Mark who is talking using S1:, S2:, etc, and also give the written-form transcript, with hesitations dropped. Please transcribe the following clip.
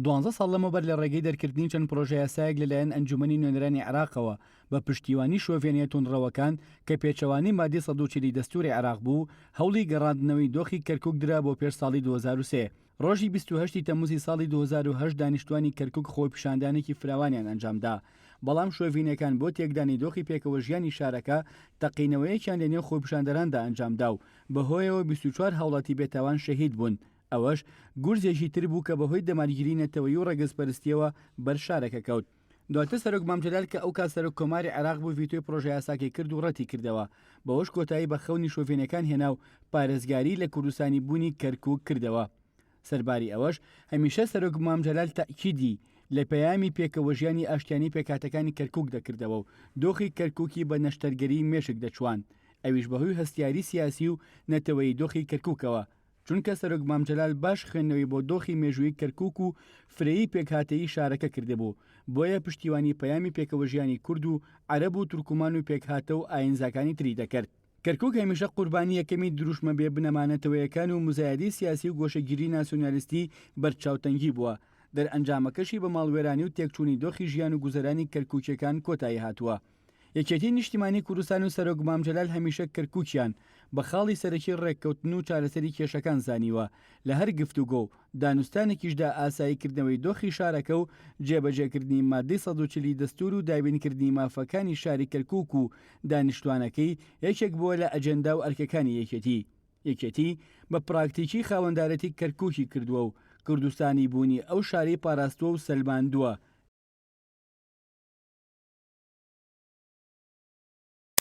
S1: دوانزە ساڵ لەمەوبەر لە ڕێگەی دەرکردنی چەند پڕۆژەیاسایەک لەلایەن ئەنجومەنی نوێنەرانی عێراقەوە بە پشتیوانی شۆڤێنیە توندڕەوەکان کە پێچەوانەی مادەی 140 ی دەستوری عێراق بوو، هەوڵی گەڕاندنەوەی دۆخی کەرکوک درا بۆ پێش ساڵی 2003. ڕۆژی 28 ی تەمموزی ساڵی 2008 دانیشتوانی کەرکوک خۆپیشاندانێکی فراوانیان ئەنجامدا، بەڵام شۆڤینەکان بۆ تێکدانی دۆخی پێکەوەژیانی شارەکە تەقینەوەیەکیان لەنێو خۆپیشاندەراندا ئەنجامدا و بەهۆیەوە 24 هاوڵاتی بێتاوان شەهید بوون، ئەوەش گورزێکی تر بوو کە بەهۆی دەمارگیری نەتەوەیی و ڕەگەزپەرستییەوە بەر شارەکە کەوت. دواتر سەرۆک مام جەلال کە ئەوکات سەرۆک کۆماری عێراق بوو ڤیتۆی پڕۆژەیاساکەی کرد و ڕەتی کردەوە، بەوەش کۆتایی بە خەونی شۆڤێنەکان هێنا و پارێزگاریی لە کوردستانی بوونی کەرکووک کردەوە. سەرباری ئەوەش هەمیشە سەرۆک مام جەلال تەئکیدی لە پەیامی پێکەوەژیانی ئاشتیانەی پێکهاتەکانی کەرکووک دەکردەوە و دۆخی کەرکووکی بە نەشتەرگەریی مێشک دەچواند، ئەویش بەهۆی هەستیاری سیاسی و نەتەوەیی دۆخی کەرکووکەوە. چونکە سەرۆک مام جەلال باش خوێندنەوەی بۆ دۆخی مێژوویی کەرکوک و فرەیی پێکهاتەیی شارەکە کردبوو، بۆیە پشتیوانی پەیامی پێکەوەژیانی کورد و عەرەب و تورکمان و پێکهاتە و ئاینزاکانی تری دەکرد. کەرکوک هەمیشە قوربانی یەکەمی دروشمە بێ بنەما نەتەوەیەکان و موزایەدەی سیاسی و گۆشەگیری ناسیۆنالیستی بەرچاوتەنگی بووە، دەرئەنجامەکەشی بە ماڵوێرانی و تێکچوونی دۆخی ژیان و گوزەرانی کەرکوکیەکان کۆتایی هاتووە. یەکێتی نیشتیمانی کوردستان و سەرۆک مام جەلال هەمیشە کەرکوکیان بە خاڵی سەرەکی ڕێککەوتن و چارەسەری کێشەکان زانیوە، لە هەر گفتوگۆ و دانوستانێکیشدا ئاسایی کردنەوەی دۆخی شارەکە و جێبەجێکردنی ماددەی 140 ی دەستور و دابینکردنی مافەکانی شاری کەرکوک و دانیشتوانەکەی یەکێک بووە لە ئەجێندا و ئەرکەکانی یەکێتی. یەکێتی بە پراکتیکی خاوەندارێتی کەرکوکی کردووە و کوردستانی بوونی ئەو شارەی پاراستووە و سەلماندووە.